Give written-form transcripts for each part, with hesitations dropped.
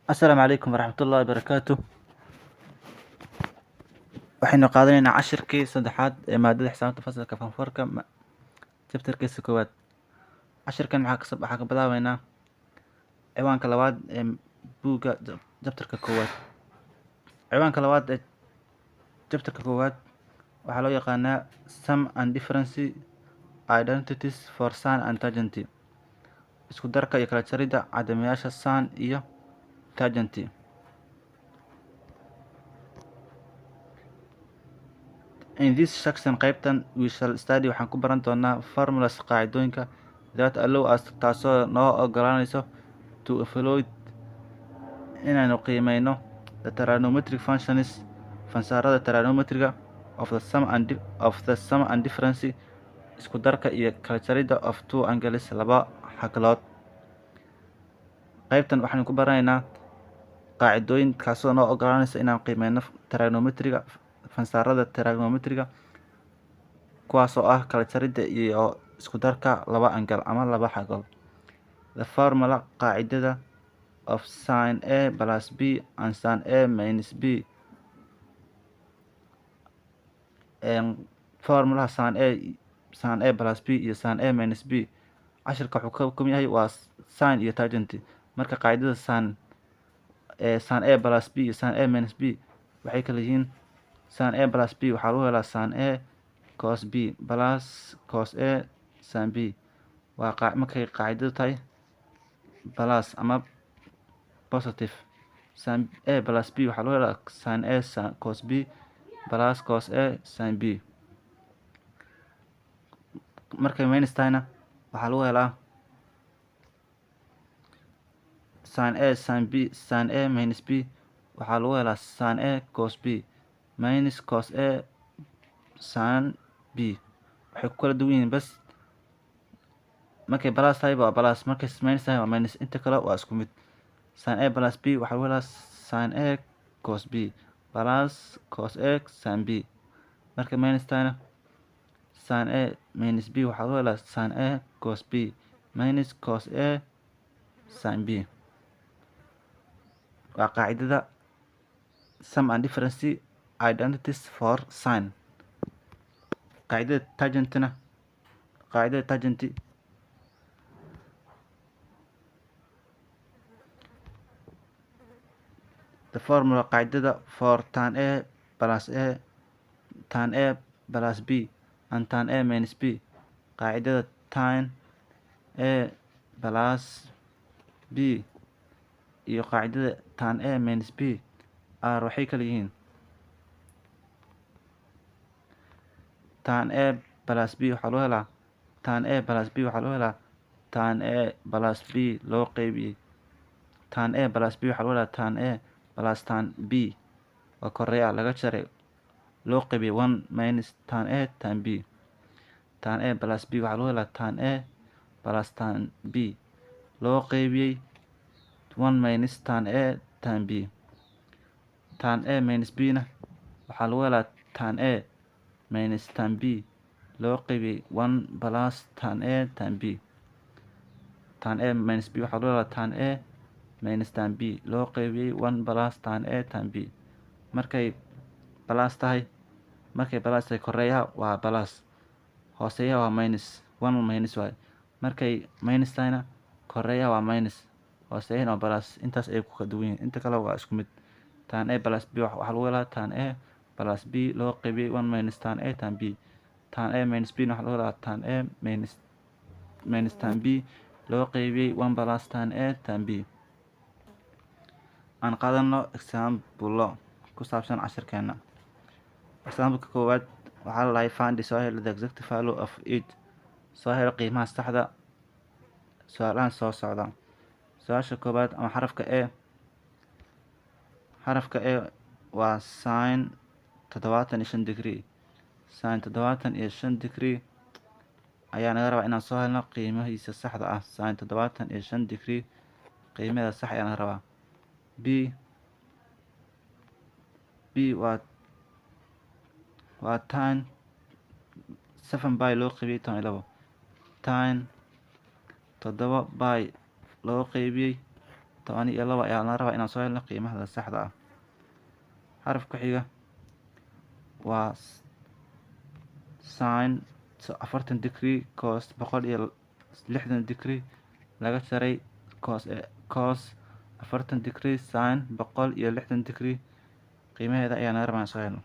Asalaamu calaykum waraxmatullaahi wabarakaatu. Waxaynu qaadanaynaa cashirkii saddexaad ee maadada xisaabta fasalka form four-ka, chapterkiisa koowaad. Cashirkan waxaa ka bilaabeynaa ciwaanka labaad ee buugga chapterka koowaad. Ciwaanka labaad ee chapterka koowaad waxaa loo yaqaanaa Sum and Difference Identities for Sin and Tangent, isku darka iyo kala jaridda caddameyaasha sin iyo tangent. In this section, qaybtan, we shall study, waxaan ku baran doonaa, formulas, qaacidooyinka, that allow us, taasoo noo ogolaanayso, to evaluate, inaynu qiimeyno, the trigonometric functions, fansaarada trigonometriga, of the sum and difference, isku darka iyo kala jaridda, of two angles, laba xaglood. Qaybtan waxaynu ku baranaynaa qaacidooyin kaasoo noo ogolaanaysa inaan qiimeyno trigonometriga, fansaarada trigonometriga, kuwaasoo ah kala jaridda iyo isku darka laba angle ama laba xagood. The formula, qaacidada, of sin A plus B and sin A minus B, formulaha sin A plus B iyo sin A minus B. Cashirka wuxuu ka kooban yahay waa sin iyo tangent. Marka qaacidada sin A plus B iyo sin A minus B waxay kala yihiin: sin A plus B waxaa lagu helaa sin A cos B plus cos A sin B. Waa markay qaacidadu tahay plus ama positive. Sin A plus B waxaa lagu helaa sin A cos B plus cos A sin B. Markay minus tahayna waxaa lagu helaa sin A sin B, sin A minus B waxaa lagu helaa sin A cos B minus cos A sin B. Waxay ku kala duwan yihiin bas markay plus tahay waa plus, markay minus tahay waa minus, inta kale waa isku mid. Sin A plus B waxaa lagu helaa sin A cos B plus cos A sin B. Markay minus tahayna, sin A minus B waxaa lagu helaa sin A cos B minus cos A sin B. Waa qaacidada sum and difference identities for sin. Qaacidada tangentna, qaacidada tangent, the formula, qaacidada, for tan A plus A, tan A plus B and tan A minus B, qaacidada tan A plus B iyo qaacidada tan A minus B are, waxay kala yihiin: tan A plus B waxaa loo helaa, tan A plus B waxaa loo helaa tan A plus B loo qeybiyey, tan A plus B waxaa loo helaa tan A plus tan B oo koreya laga jaray loo qeybiyey one minus tan A tan B. Tan A plus B waxaa loo helaa tan A plus tan B loo qeybiyey one minus tan A tan B. Tan A minus B na waxaa lagu helaa tan A minus tan B loo qeybiyey one plus tan A tan B. Tan A minus B waxaa lagu helaa tan A minus tan B loo qeybiyey one plus tan A tan B. Markay plus tahay, markay plus tahay, koreeyaha waa plus, hooseeyaha waa minus, one minus waay. Markay minus tahayna, koreeyaha waa minus, hooseeyahana waa plus. Intaas ayay ku kala duwan yihiin, inta kale waa isku mid. Tan A plus B waxaa lagu helaa tan A plus B loo qeybiyey one minus tan A tan B. Tan A minus B na waxaa lagu helaa tan A minus tan B loo qeybiyey one plus tan A tan B. Aan qaadano example ku saabsan cashirkeena. Example-ka koowaad waxaa la dhahay: find, soo hel, the exact value of each, soo hel qiimaha saxda su-aalahan soo socda. Su-aasha koowaad ama xarafka A, xarafka A waa sin 75 degree. Sin 75 degree ayaa naga rabaa inaan soo helno qiimahiisa saxda ah. Sin 75 degree qiimaheeda sax ayaa naga rabaa. B waa tan 7 pi loo qeybiyey 12. Tan 7 pi loo qeybiyey 12 ayaa la rabaa inaan soo helno qiimaha saxda ah. Xarafka ku xiga waa sin 40 degree cos 160 degree laga jaray cos 40 degree sin 160 degree qiimaheeda ayaa laga rabaa inaan soo helno.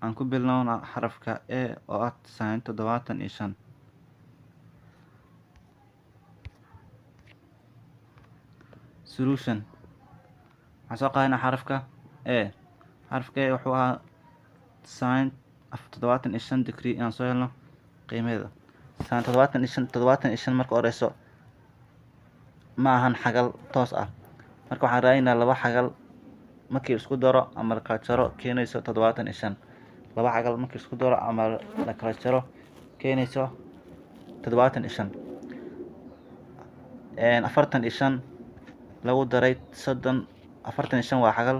Aan ku bilowna xarafka A oo ah sin 75. Solution waxaan soo qaadanaa xarafka A. Xarafka A wuxuu ahaa sin 75 degree inaan soo helno qiimaheeda. Sin 75 marka horeyso ma ahan xagal toos ah. Marka waxaan raadinaynaa laba xagal markii isku daro ama la kala jaro keenayso 75. Laba xagal markii isku daro ama la kala jaro keenayso 75. 45 lagu daray 30, 45 waa xagal,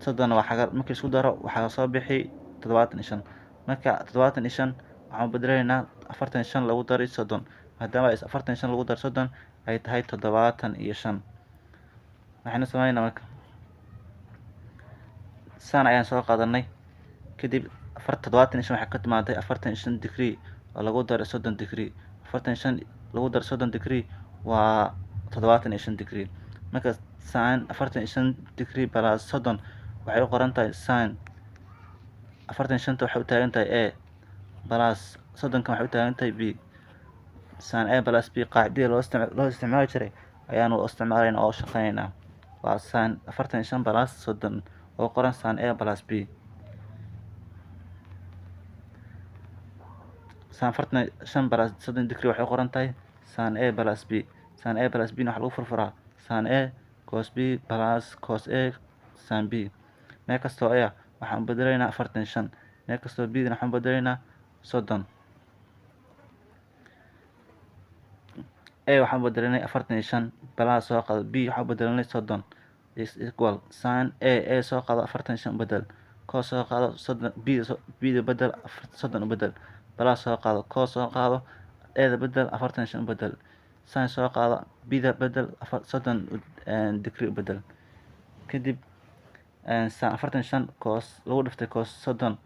30 waa xagal, markii isku daro waxaa soo bixi 75. Marka 75 waxaan bedeleynaa 45 lagu daray 30, maadaama ay 45 lagu daray 30 ay tahay 75. Waxaynu sameynaa marka saan ayaan soo qaadanay. Kadib 75 waxay ka timaaday 45 degree oo lagu daray 30 degree. 45 lagu daray 30 degree waa 75 degree. Marka sin 45 degree plus 30 waxay u qoran tahay sin 45 waxay u taagan tahay A plus 30 waxay u taagan tahay B. Sin A plus B qaacidada loo isticmaali jiray ayaanu isticmaalaynaa oo shaqeynaynaa. Waa sin 45 plus 30 oo qoran sin A plus B. Sin 45 plus 30 degree waxay u qoran tahay sin A plus B. Sin A plus B waxaa lagu furfuraa sin A cos B plus cos A sin B. Meel kastoo A waxaan bedeleynaa 45, meel kastoo B waxaan bedeleynaa 30. A waxaan bedelanay 45 plus soo qaado, B waxaan bedelanay 30 is equal sin A. A soo qaado 45 bedel, cos soo qaado 30, B da bedel 30 bedel, plus soo qaado cos soo qaado A da bedel 45 bedel, sin soo qaado B da bedel 30 degree bedel. Kadib sin 45 cos lagu dhiftay cos 30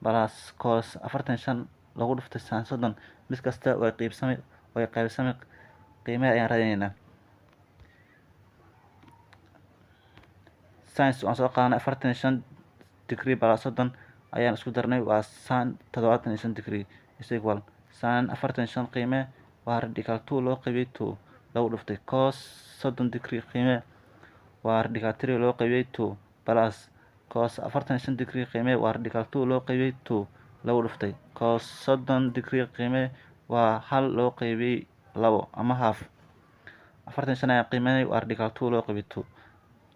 plus cos 45 lagu dhiftay sin 30, mid kasta way qaybsamay qiimaha ayaan raadinaynaa. Sin waan soo qaadanay 45 degree plus 30 ayaan isku darnay, waa sin 75 degree is equal sin 45 qiime waa radical 2 loo qaybiyey 2 lagu dhiftay cos 30 degree qiime waa radical 3 loo qaybiyey 2 plus cos 45 degree qiime waa radical 2 loo qaybiyey 2 lagu dhiftay cos 30 degree qiime waa 1 loo qaybiyey 2 ama half. 45 ayaa qiimeynay waa radical 2 loo qaybiyey 2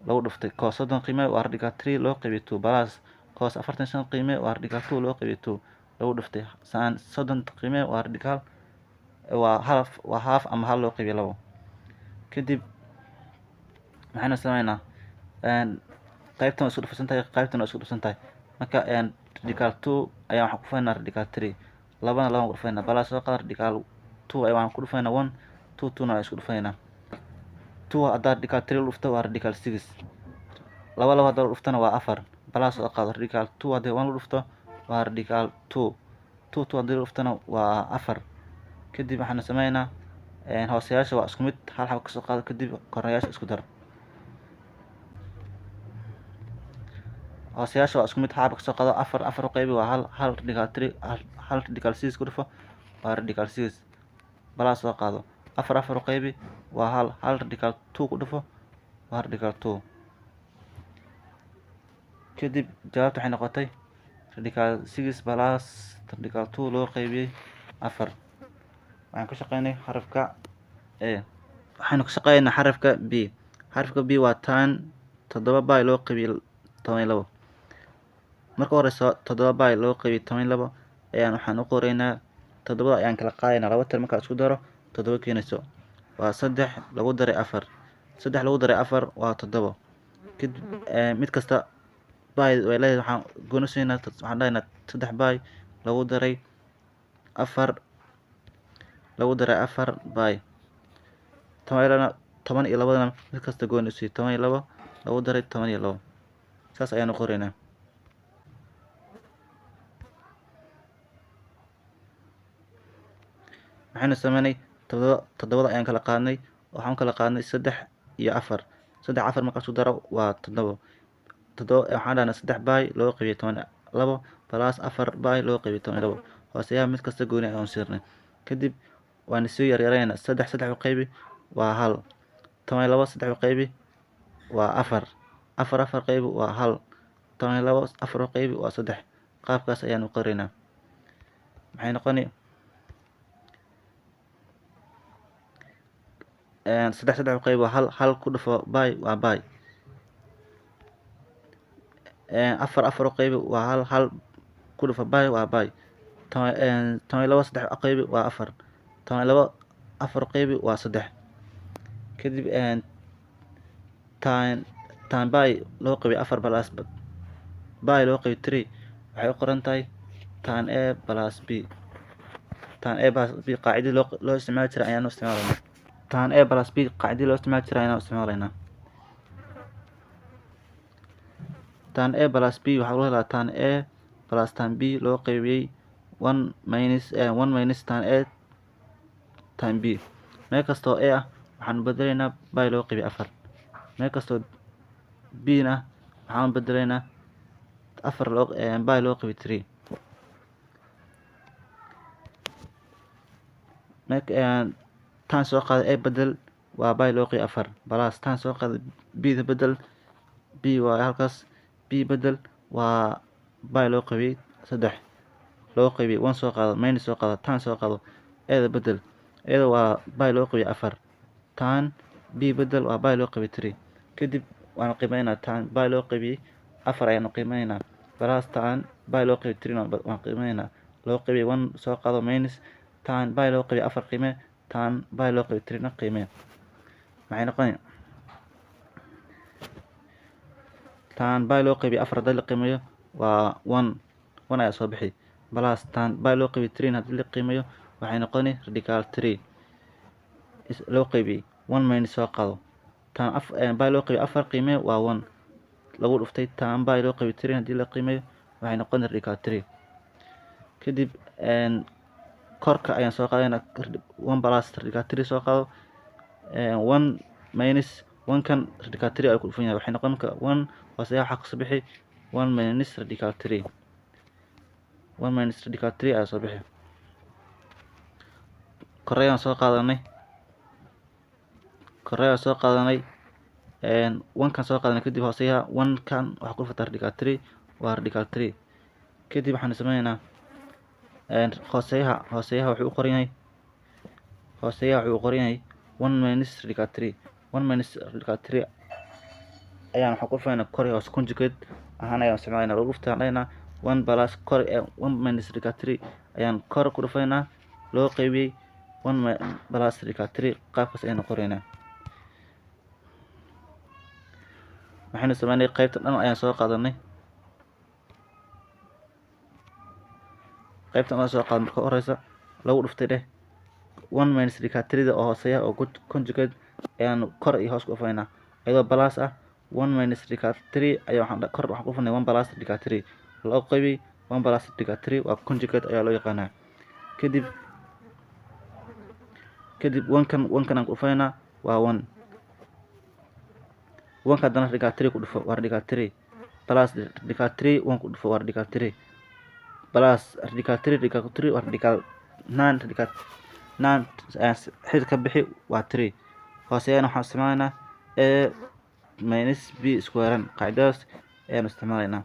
lagu dhiftay cos 30 qiime waa radical 3 loo qaybiyey 2 plus cos 45 qiime waa radical 2 loo qaybiyey 2 lagu dhiftay sin 30 qiime waa radical waa half, waa half ama 1 loo qaybiyey 2. Kadib maxaynu sameynaa qaybtan waa isku dhufsan tahay, qaybtan waa isku dhufsan tahay. Marka radical 2 ayaa waxaan ku dhufaynaa radical 3, labana labaan ku dhufaynaa, balaa soo qaad radical 2 ayaa waxaan ku dhufaynaa 1, 2 2 na waa isku dhufaynaa. 2 haddaa radical 3 la dhufto waa radical 6, laba laba haddaa la dhuftana waa 4, balaa soo qaado radical 2 haddii 1 la dhufto waa radical 2, 2 2 haddii la dhuftana waa 4. Kadib waxaanu sameynaa hooseyaasha waa isku mid, hal xabo kasoo qaado, kadib korayaasha isku dar. Hooseyaasha waa isku mid, hal xabo kasoo qaado, 4 4 u qaybi waa 1 radical 3, 1 radical 6 ku dhufo waa radical 6, balaa soo qaado 4 4 u qaybi waa 1, 1 radical 2 ku dhufo waa radical 2. Kadib jawaabta waxay noqotay radical 6 plus radical 2 loo qaybiyey 4. Waxaan ka shaqeynay xarafka A. Waxaynu ka shaqeynaa xarafka B. Xarafka B waa tan 7 by loo qaybiyey 12. Marka horeyso 7 by loo qaybiyey 12 ayaan waxaan u qoraynaa 7 ayaan kala qaadaynaa, laba tir marka isku daro 7 keenayso waa 3 lagu daray 4, 3 lagu daray 4 waa 7. Kadib mid kasta by way leedahay, waxaan goonisaynaa, waxaan dhahaynaa 3 by lagu daray 4 lagu daray 4 by toban 12na mid kasta gooni u sii, 12 lagu daray 12. Saas ayaanu qoraynaa. Maxaynu sameynay? 7 ayaan kala qaadnay. Waxaan kala qaadnay 3 iyo 4. 3 4 marka isku daro waa 7. 7 waxaan dhahnay 3 bay loo qaybiyay 12 plus 4 bay loo qaybiyay 12. Hooseyaha mid kasta gooni ayaan siirnay. Kadib waan sii yaryaraynaa. 3 3 u qaybi waa 1. 12 3 u qaybi waa 4. 4 4 qaybi waa 1. 12 4 u qaybi waa 3. Qaabkaas ayaan u qoraynaa. Maxay noqoni? 3 3 u qaybi waa 1, 1 ku dhufo bay waa bay. 4 4 u qaybi waa 1, 1 ku dhufo bay waa bay. 12 3 u qaybi waa 4. 12 4 u qaybi waa 3. Kadib tan bay loo qaybi 4 plus bay loo qaybi 3 waxay u qoran tahay tan a plus b. Tan a plus b qaacidii loo isticmaali jiray ayaanu isticmaalaynaa. Tan a plus b qaacidii loo isticmaali jiray ayaanu isticmaalaynaa. Tan a plus b waxaa loo helaa tan a plus tan b loo qaybiyey 1 minus 1 minus tan a tan b. Meel kastoo a ah waxaan bedelaynaa bay loo qaybiyey 4. Meel kastoo b na waxaan bedelaynaa 4 loo bay loo qaybiyey 3. Meel tan soo qaada a bedel waa bay loo qaybiyey 4 plus tan soo qaada b da bedel b waa halkaas, b bedel waa bay loo qaybiyey 3 loo qaybiyey 1 soo qaado minus soo qaado tan soo qaado a da bedel iyada waa bay loo qaybiyey 4 tan b bedel waa bay loo qaybiyey 3. Kadib waan qiimeynaa tan bay loo qaybiyey 4 ayaanu qiimeynaa plus tan bay loo qaybiyey 3 waan qiimeynaa loo qaybiyey 1 soo qaado minus tan bay loo qaybiyey 4 qiime tan bay loo qaybiyey 3 na qiime. Maxay noqonaysaa? Tan bay loo qaybiyey 4 haddii la qiimeeyo waa 1, 1 ayaa soo bixi plus tan bay loo qaybiyey 3 haddii la qiimeeyo waxay noqoni radical 3 loo qaybiyey 1 minus soo qaado tan bay loo qaybiyey 4 qiime waa 1 lagu dhuftay tan bay loo qaybiyey 3 haddii la qiimeeyo waxay noqoni radical 3. Kadib korka ayaan soo qaadaynaa 1 plus radical 3 soo qaado 1 minus 1 kan radical 3 ay ku dhufan yahay waxay noqon marka 1 hooseeya waxaa kasoo bixi 1 minus radical 3. 1 minus radical 3 ayaa soo bixi. Koreyaan soo qaadanay, koreyaan soo qaadanay 1 kan soo qaadanay. Kadib hooseeyaha 1 kan waxaa ku dhufataa radical 3 waa radical 3. Kadib waxaanu sameynaynaa hooseeyaha wuxuu u qoran yahay, hooseeyaha wuxuu u qoran yahay 1 minus radical 3. 1 minus radical 3 ayaan waxaan ku dhufaynaa kor iyo hoos conjugate ahaan ayaan isticmaalaynaa. Lagu dhuftaan dhaynaa 1 plus kor 1 minus radical 3 ayaan kor ku dhufaynaa loo qaybiyey 1 plus radical 3. Qaabkaas ayaanu qoraynaa. Waxaynu sameynay qaybta dhan ayaan soo qaadanay. Qaybtan ayaan soo qaadanay marka horeysa lagu dhuftay dheh 1 minus radical 3 oo hooseeya oo conjugate ayaan kor iyo hoos ku dhufaynaa iyadoo plus ah 1 minus radical 3 ayaa waxaan kor waxaan ku dhufanay 1 plus radical 3 loo qaybiyey 1 plus radical 3 waa conjugate ayaa loo yaqaanaa. Kadib 1 kan 1 kan aan ku dhufaynaa waa 1. 1 kan haddana radical 3 ku dhufo waa radical 3 plus radical 3 1 ku dhufo waa radical 3 plus radical 3 radical 3 waa radical 9 radical 9 xidid ka bixi waa 3. Hooseeyana waxaan isticmaalaynaa a minus b square qaacidadaas ayaanu isticmaalaynaa.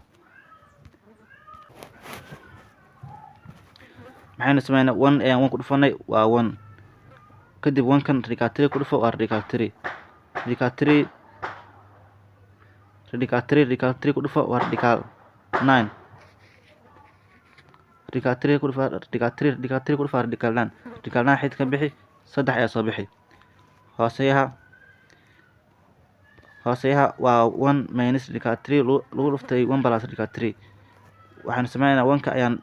Maxaynu sameynaa 1 ayaan 1 ku dhufanay waa 1. Kadib 1 kan radical 3 ku dhufo waa radical 3. Radical 3 radical 3 radical 3 ku dhufo waa radical 9. Radical 3 ku dhufo radical 3 radical 3 ku dhufo radical 9. Radical 9 xidid ka bixi 3 ayaa soo bixi. Hooseeyaha waa 1 minus radical 3 lagu dhuftay 1 plus radical 3. Waxaanu sameynaynaa 1 ka ayaan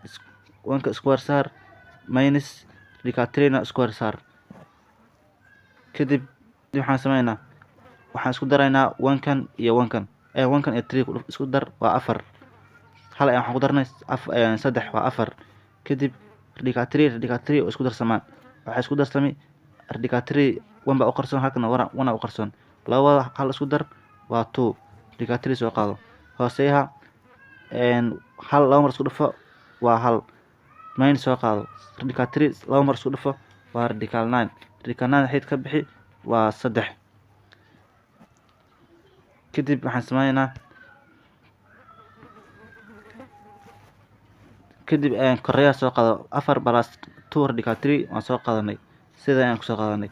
1 ka square saar minus radical 3 na square saar. Kadib Waxaan sameynaa, waxaan isku daraynaa 1 kan iyo 1 kan, 1 kan iyo 3 isku dar, waa 4. Hal ayaan waxaan ku darnay 3, waa 4. Kadib radical 3, radical 3 oo isku darsamaan, waxay isku darsami radical 3, 1 baa u qarsoon halkana, 1 u qarsoon. Labada hal isku dar, waa 2. Radical 3 soo qaado. Hooseyaha hal laba mar isku dhufo, waa hal. Minus soo qaado. Radical 3 laba mar isku dhufo, waa radical 9. Radical 9 xidid ka bixi, waa 3. Kadib waxaan sameyneynaa, kadib koreyaha soo qaado. 4 plus 2 radical 3 waan soo qaadanay, sida ayaan kusoo qaadanay.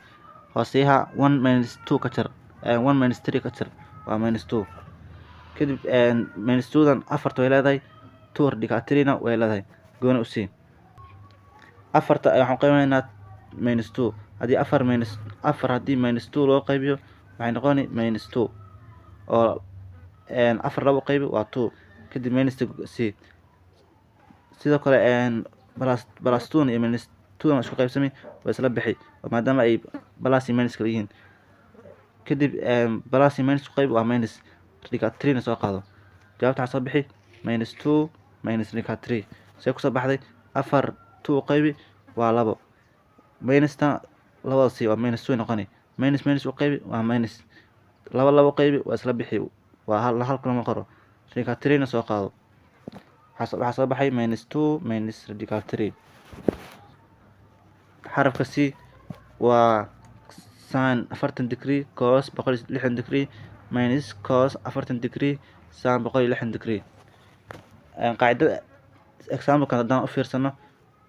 Hooseyaha 1 minus 2 ka jar, 1 minus 3 ka jar, waa minus 2. Kadib minus 2dan afarta way leedahay, 2 radical 3 na way leedahay, gooni usii. Afarta waxaan qaybineynaa minus 2. Haddii 4 minus 4, haddii minus 2 loo qaybiyo, waxay noqoni minus 2, oo 4 labo qaybi waa 2. Kadib minus c. Sidoo kale plus 2 iyo minus 2 isku qaybsami, waa isla bixi, maadaama ay plus iyo minus kala yihiin. Kadib plus iyo minus isku qaybi, waa minus. Radical 3 na soo qaado. Jawaabta waxaa soo bixi minus 2 minus radical 3. See kusoo baxday? 4 2 qaybi, waa 2. Minusta labada c, waa minus 2 noqoni. Minus minus u qaybi, waa minus. Laba labo qaybi, waa isla bixi, waa hal, hal kulama qoro. Radical 3 na soo qaado. Waxaa soo baxay minus 2 minus radical 3. Xarafka C waa sin 40 degree cos 160 degree minus cos 40 degree sin 160 degree. Qaacidada example-kan haddaan u fiirsano,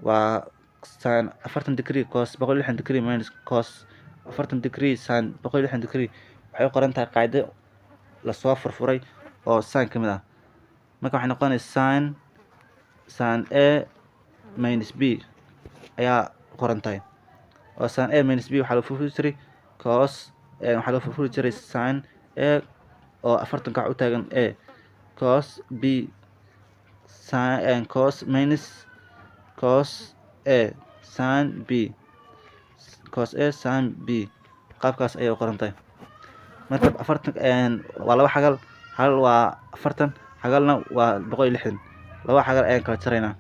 waa sin 40 degree cos 160 degree minus cos 40 degree sin 160 degree. Waxay u qoran tahay qaacido lasoo furfuray oo sin ka mid ah. Marka waxay noqonaysa sin A minus B ayaa qoran tahay, oo sin A minus B waxaa loo furfuri jiray cos, waxaa loo furfuri jiray sin A oo 40-ka u taagan A cos B sin cos minus cos A sin B, cos A sin B. Qaabkaas ayay u qoran tahay. Marka 40 waa laba xagal, hal waa 40, xagalna waa 160. Laba xagal ayaan kala jaraynaa,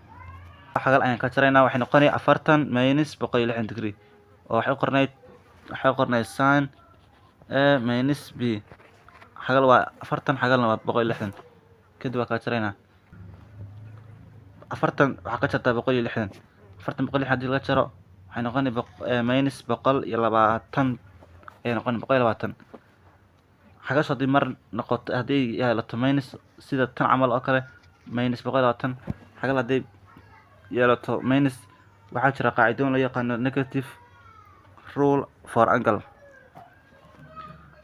xagal ayaan kala jaraynaa. Waxay noqonaya 40 minus 160 degree, oo waxay u qornayd sin A minus B. Xagal waa 40, xagalna waa 160. Kadib waa kala jaraynaa. 40 waxaa ka jartaa 160. 40 160 hadii laga jaro, waxay noqoni minus 120 ayay noqoni, 120. Xagashu haddii mar noqoto, haddii yeelato minus sida tan camal oo kale, minus 120, xagal hadday yeelato minus, waxaa jira qaacidoon loo yaqaano negative rule for angle.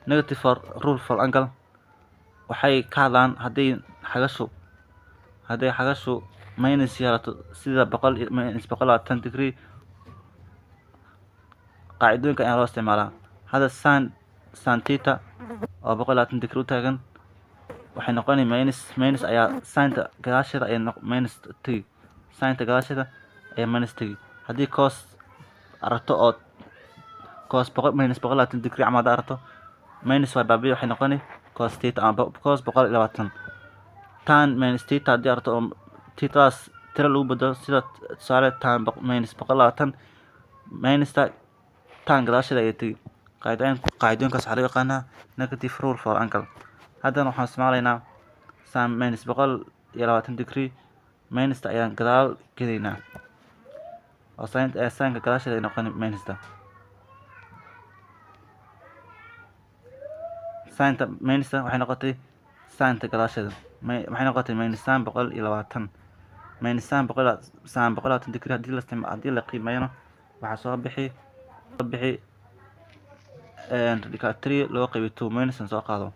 Negative for rule for angle waxay ka hadlaan hadday xagashu minus yeelato, sida boqol minus 120 degree, qaacidooyinka ayaa loo isticmaalaa. Hadda sin theta oo 120 degree u taagan waxay noqoni minus. Minus ayaa sinta gadaasheeda ayay minus tegi, sinta gadaasheeda ayaa minus tegi. Haddii cos aragto oo cos 100 minus 120 degree camal haddaa aragto, minus waa baabi'i, waxay noqoni cos theta ama cos 120. Tan minus theta haddii aragto oo thetadaas tiro lagu bedelo, sida tusaale tan minus 120, minusta tan gadaasheeda ayay tegi. Qaacidooyinkaas waxaa loo yaqaanaa negative rule for angle. Haddana waxaan isticmaalaynaa sin minus 120 degree. Minusta ayaan gadaal gelaynaa, oo sinka gadaasheeda ay noqoni minusta. Sinta minusta waxay noqotay sinta gadaasheeda, waxay noqotay minus sin 120, minus sin 120 degree. Haddii la qiimeeyana, waxaa soo bixi radical 3 loo qaybiyo 2. Minusan soo qaado.